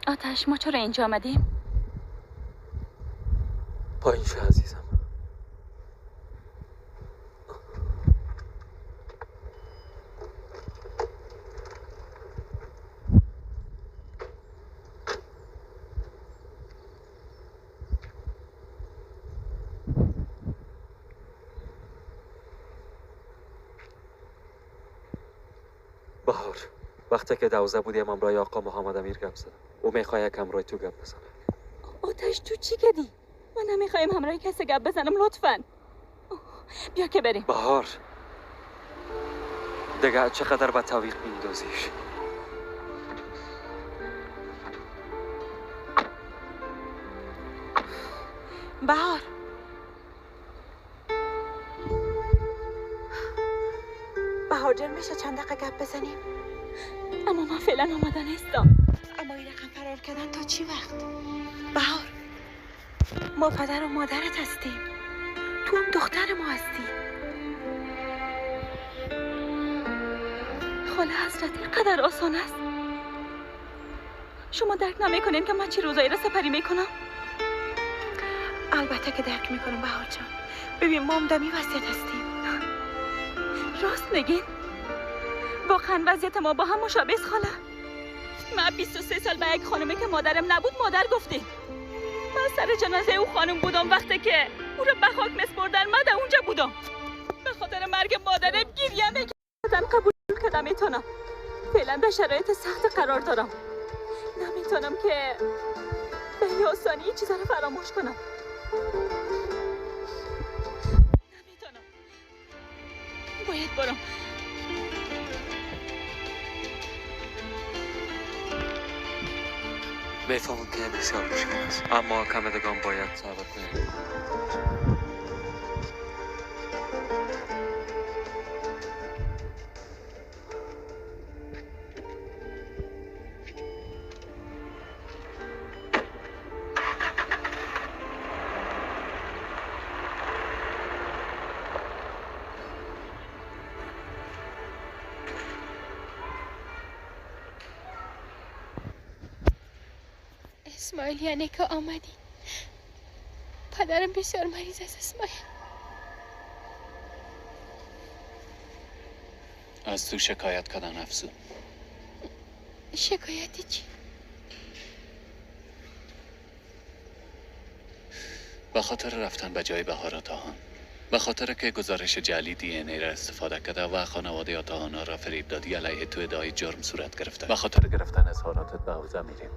آتش، ما چرا اینجا آمدیم؟ پایین شو عزیزم. بهار، وقتی که 12 بودیم همراه آقا محمد امیر گپ زدم. او میخواد یک همراه تو گپ بزنه. آتش، تو چی کردی؟ ما نمیخوایم همراه کسی گپ بزنم، لطفاً بیا که بریم. بهار، دیگه چقدر به تعویق میندازیش؟ بهار، بهار جان، میشه چند دقیقه گپ بزنیم؟ اما من فعلا آماده نیستم. اما این رقم فرار کردن تا چی وقت؟ بهار، ما پدر و مادرت هستیم، تو هم دختر ما هستی. خاله حضرت، اینقدر آسان است؟ شما درک نمیکنین که من چی روزایی را سپری میکنم؟ البته که درک میکنم بهار جان. ببین، ما هم دمی وضعیت هستیم. راست میگین؟ واقعا وضعیت ما با هم مشابه است خاله. من 23 سال به یک خانمه که مادرم نبود مادر گفتیم. من سر جنازه او خانم بودم وقتی که او رو به خاک مسپردن. من در اونجا بودم. به خاطر مرگ مادرم گریه میکردم. قبول کردم میتونم. فعلا در شرایط سخت قرار دارم. نمیتونم که به آسانی این چیزا رو فراموش کنم. نمیتونم. باید برم. میفهمم که بسیار مشکل است، اما کمدگان باید صبر کنیم. اسماعیل، یعنی که آمدی. پدرم بسیار مریض است اسماعیل. از تو شکایت کردن افسون. شکایتی چی؟ به خاطر رفتن به جای بهار آتاهان، به خاطر که گزارش جعلی DNA را استفاده کرده و خانواده آتاهان را فریب دادی، علیه تو ادعای جرم صورت گرفته. به خاطر گرفتن اظهاراتت به حوزه میریم.